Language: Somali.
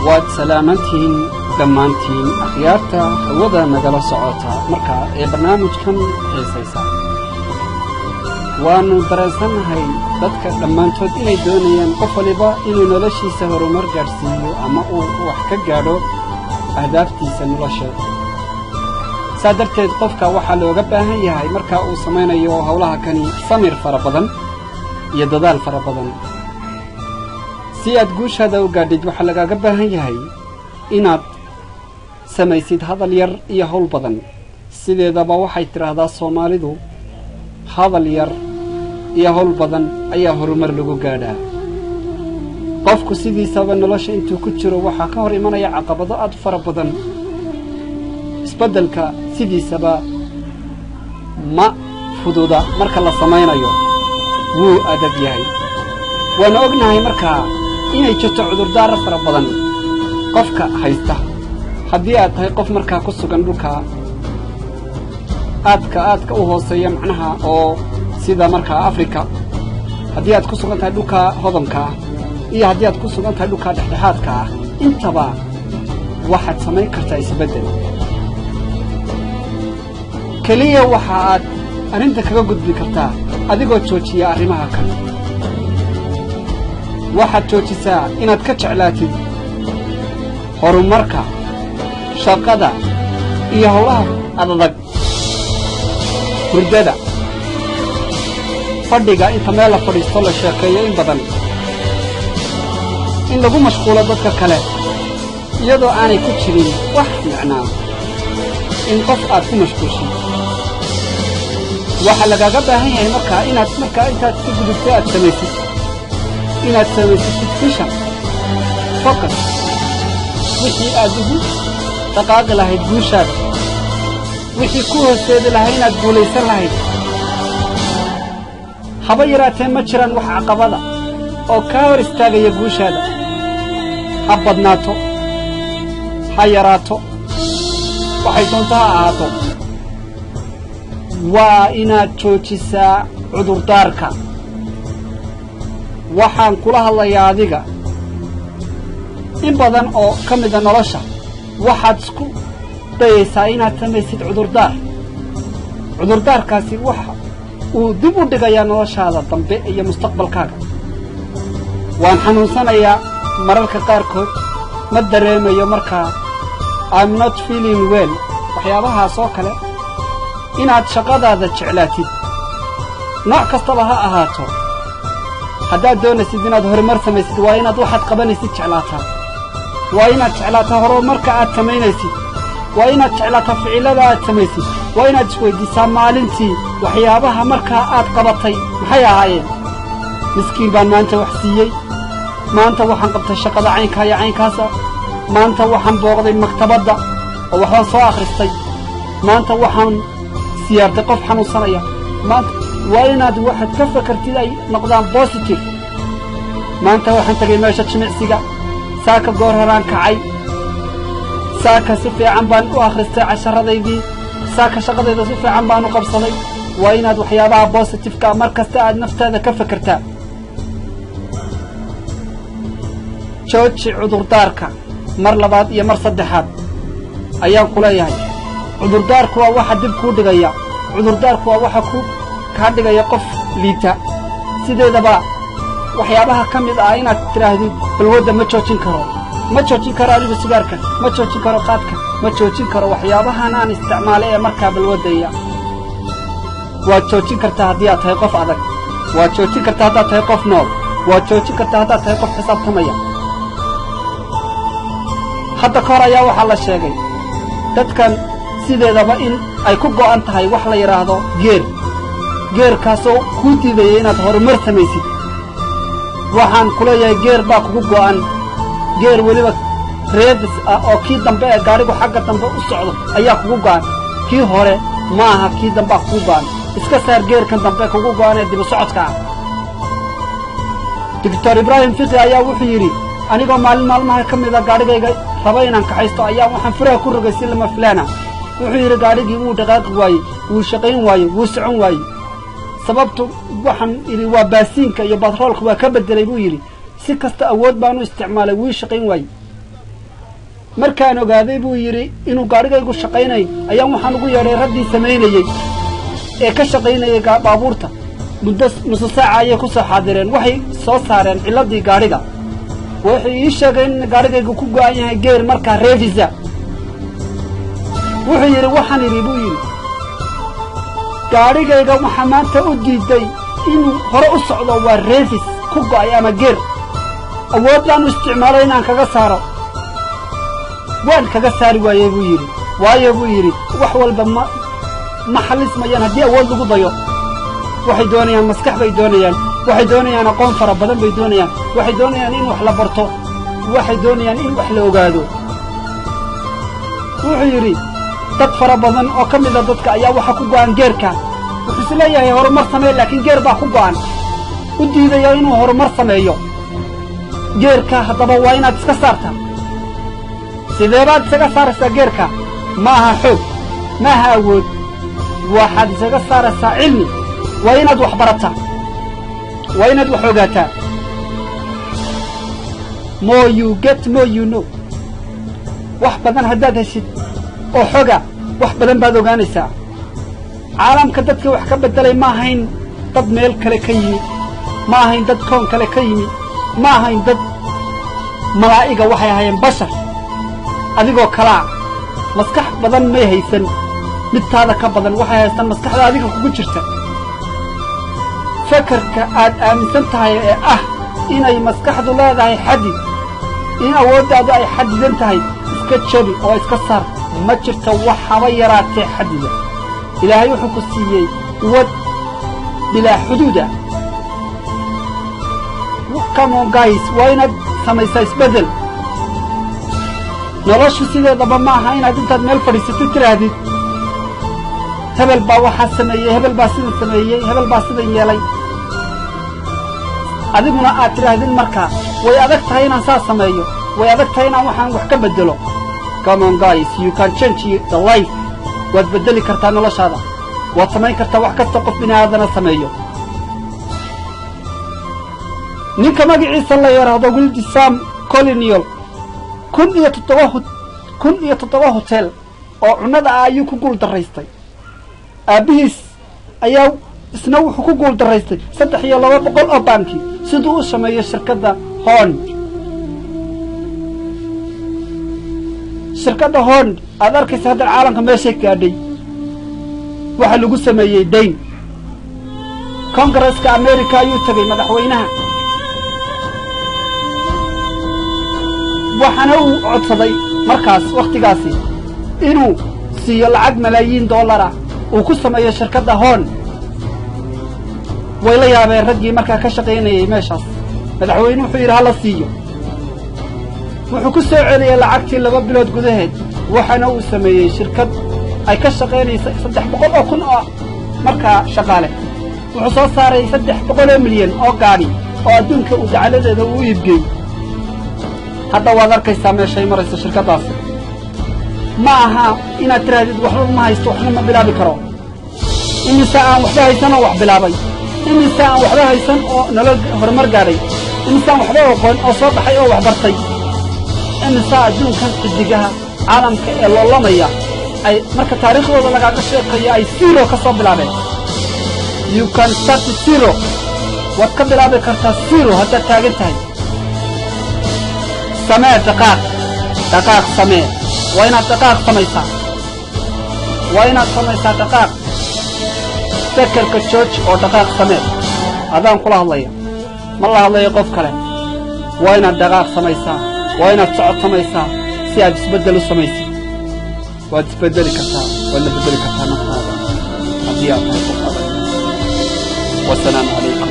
Waad salaamantihiin dhammaantiin, akhyaarta hawada nagala socota markaa ee barnaamijkan xiisaysa. Waannu dareensannahay dadka dhammaantood inay doonayaan qof waliba inuu noloshiisa horumar gaadhsiiyo ama uu wax ka gaadho ahdaaftiisa nolosheed. Saa darteed, qofka waxaa looga baahan yahay marka uu samaynayo howlaha kani samir fara badan iyo dadaal fara badan. Si aad guushaada u gaadhid, waxaa lagaaga baahan yahay inaad samaysid hadal yar iyo hawl badan. Sideedaba waxay tidhaahdaa Soomaalidu, hadal yar iyo hawl badan ayaa horumar lagu gaadhaa. Qofku sidiisaba nolosha intuu ku jiro waxaa ka hor imanaya caqabado aad u fara badan. Isbeddelka sidiisaba ma fududa marka la samaynayo, wuu adag yahay. Waana ognahay markaa inay jirto cudurdaaro fara badan qofka haysta. Haddii aad tahay qof markaa ku sugan dhulka aadka aadka u hooseeya, macnaha oo sida markaa Afrika, haddii aad ku sugan tahay dhulka hodanka ah iyo haddii aad ku sugan tahay dhulka dhexdhexaadka ah, intaba waxaad samayn kartaa isbeddel. Keliya waxa aad arrinta kaga gudbi kartaa adigoo joojiya arrimaha kale. Waxaad joojisaa inaad ka jeclaatid horumarka, shaqada iyo howlaha adadag hurdada, fadhiga inta meel la fadhiisto la sheekeeyo in badan, in lagu mashquulo dadka kale iyadoo aanay ku jirin wax micnaa in qof aad ku mashquulshid. Waxaa lagaaga baahan yahay markaa inaad markaa intaad ka gudubto aad samaysid, inaad samaysatid vision, focus, wixii aad ugu dhaqaaqi lahayd guushaada, wixii ku hooseedi lahaa inaad guulaysan lahayd. Haba yaraatee ma jiraan wax caqabada oo kaa hor istaagaya guushaada. Ha badnaato, ha yaraato, waxay doonto ha ahaato, waa inaad joojisaa cudurdaarka. Waxaan kula hadlayaa adiga. In badan oo ka mida nolosha waxaad isku dayaysaa inaad samaysid cudurdaar. Cudurdaarkaasi waxa uu dib u dhigayaa noloshaada dambe iyo mustaqbalkaaga. Waan xanuunsanayaa mararka qaarkood, ma dareemayo markaa, I'm not feeling well, waxyaabahaas oo kale. Inaad shaqadaada jeclaatid, nooc kastaba ha ahaato. Haddaad doonaysid inaad horumar samaysid, waa inaad waxaad qabanaysid jeclaataa, waa inaad jeclaataa horumarka aad samaynaysid, waa inaad jeclaataa ficillada aad samaysid. Waa inaad isweyddiisaa maalintii waxyaabaha markaa aad qabatay maxay ahaayeen? Miskiin baan maanta wax siiyey, maanta waxaan qabtay shaqada caynkaa iyo caynkaasa, maanta waxaan booqday maktabadda oo waxbaan soo akhristay, maanta waxaan siyaartay qof xanuunsanaya. Maanta waa inaad waxaad ka fakartid ay noqdaan positive. Maanta waxaan tegay meesha jimicsiga, saaka goor horaan kacay, saaka si fiican baan u akhristay casharadaydii, saaka shaqadayda si fiican baan u qabsaday. Waa inaad waxyaabaha positive-ka mar kasta aad naftaada ka fakertaa. Jooji cudurdaarka. Mar labaad iyo mar saddexaad ayaan ku leeyahay, cudurdaarku waa waxa dib kuu dhigaya. Cudurdaarku waa waxa ku kaa dhigaya qof liita. Sideedaba waxyaabaha ka mid ah inaad tidhaahdid balwadda ma joojin karo, ma joojin karo anigu sigaarka, ma joojin karo qaadka, ma joojin karo waxyaabahan aan isticmaalay ee markaa balwaddaya. Waad joojin kartaa haddii aad tahay qof adag. Waad joojin kartaa haddaad tahay qof nool. Waad joojin kartaa haddaad tahay qof xisaabtamaya. Hadda ka hor ayaa waxaa la sheegay dadkan sideedaba in ay ku go'an tahay wax la yidhaahdo gear, gear-kaasoo kuu diidaya inaad horumar samaysid. Waxaan ku leeyahay, gear baa kugu go'an, gear weliba reverse ah oo kii dambe ee gaadhigu xagga dambe u socdo ayaa kugu go'an. Kii hore ma aha, kii dambea kugu go'an. Iska saar gear-kan dambe kugu go'an ee dibu socodka ah. Doctor Ibraahim Fiqi ayaa wuxuu yidhi, anigoo maalin maalmaha ka mida gaadhigayga raba inaan kaxaysto ayaa waxaan furaha ku rogay si lama filaana. Wuxuu yidhi, gaadhigii wuu dhaqaaqi waayey, wuu shaqayn waayey, wuu socon waayey. Sababtu, waxaan idhi, waa baasiinka iyo batroolka waa ka beddelay, buu yidhi. Si kasta awood baan u isticmaalay, wuu shaqayn waayey. Markaan ogaaday, buu yidhi, inuu gaadhigaygu shaqaynayo, ayaan waxaan ugu yeedhay raggii samaynayey ee ka shaqaynayay baabuurta. Muddo nusu saaca ayay ku soo xaadireen. Waxay soo saareen cilladdii gaadhiga. Waxay ii sheegeen in gaadhigaygu ku go'an yahay gear markaa reverse. Wuxuu yidhi, waxaan idhi, buu yidhi, gaadhigayga waxaa maanta u diiday inuu hore u socdo waa reverse ku go'ay ama gear. Awood baan u isticmaalay inaan kaga saaro, waan kaga saari waayey, buu yidhi. Waayo, buu yidhi, wax walba ma xallismayaan haddii awood lagu dayo. Waxay doonayaan maskax bay doonayaan, waxay doonayaan aqoon fara badan bay doonayaan, waxay doonayaan in wax la barto, waxay doonayaan in wax la ogaado. Wuxuu yidhi, dad fara badan oo ka mida dadka ayaa waxa ku go'an gearka. Wuxuu is leeyahay horumar samee, laakiin gear baa ku go'an u diidaya inuu horumar sameeyo. Gearka haddaba waa inaad iska saartaa. Sidee baad isaga saaraysaa gearka? Ma aha xoog, ma aha awood. Waxaad isaga saaraysaa cilmi. Waa inaad wax barataa, waa inaad wax ogaataa. More you get, more you know. Wax badan haddaad heshid oo xoga, wax badan baad ogaanaysaa. Caalamka dadka wax ka beddelay ma ahayn dad meel kale ka yimi, ma ahayn dad koon kale ka yimi, ma ahayn dad malaa'iga. Waxay ahaayeen bashar adigoo kalaa. Maskax badan may haysan midtaada ka badan. Waxay haystaan maskaxda adiga kugu jirta. Fakarka aad aaminsan tahay ee ah inay maskaxdu leedahay xaddi, in awooddaadu ay xadidan tahay, iska jabi oo iska saar. Ma jirto wax haba yaraatee xadida. Ilaahay wuxuu ku siiyey quwad bilaa xuduuda. Come on, guys, waa inaad samaysaa isbeddel. Noloshu sideedaba ma aha inaad intaad meel fadhiisatid tidhaahdid, hebel baa waxaa sameeyey, hebel baa sidan sameeyey, hebel baa sidan yeelay, adiguna aad tidhaahdid markaa, way adag tahay inaan saas sameeyo, way adag tahay inaan waxaan wax ka beddelo. Come on, guys, you can change the life. Waad beddeli kartaa noloshaada, waad samayn kartaa wax kasta qof bini aadana sameeyo. Ninka magaciisa la yidhaahdo Wildisam Colonial, 1007 hotel oo cunnada ah ayuu ku guul daraystay. Aabbihiis ayaa isna wuxuu ku guul daraystay 203 oo banki siduu u sameeyo shirkadda Hond. Shirkadda Hond aad arkaysa hadda caalamka meeshay gaadhay waxaa lagu sameeyey dayn. Kongareska America ayuu tegey madaxweynaha, waxaana uu codsaday markaas wakhtigaasi inuu siiyo lacag malaayiin dollar ah uu ku sameeyo shirkadda Hon. Way la yaabeen raggii markaa ka shaqaynayay meeshaas. Madaxweyne wuxuu yidhi, hala siiyo. Wuxuu ku soo celiyey lacagtii 2 bilood gudaheed, waxaana uu sameeyey shirkad ay ka shaqaynaysa 300,000 oo markaa shaqaale. Wuxuu soo saaray 300 milyan oo gaadhi oo adduunka uu dacaladeeda uu iibgeey. Hadda waad arkaysaa meeshay marayso shirkaddaasi. Ma aha inaad tidhaahdid, waxba ma haysto, waxna ma bilaabi karo. Imise aan waxba haysan oo wax bilaabay? Imise aan waxba haysan oo nolol horumar gaadhay? Imise aan waxba oqoon oo soo baxay oo wax bartay? Imise adduunkan xidigaha caalamka ee loolamaya ay marka taariikhdooda lagaaga sheekayo ay zero ka soo bilaabeen? You can start zero. Waad ka bilaabi kartaa zero haddaad taagan tahay. Samee dhaqaaq, dhaqaaq samee. Waa inaad dhaqaaq samaysaa, waa inaad samaysaa dhaqaaq. Fekerka jooji oo dhaqaaq samee. Adaan kula hadlaya, ma la hadlayo qof kale. Waa inaad dhaqaaq samaysaa, waa inaad socod samaysaa si aad isbeddel u samaysid. Waad isbeddeli kartaa, waadna beddeli kartaa naftaada haddii aad tahay qof adag. Wasalaamu calaykum.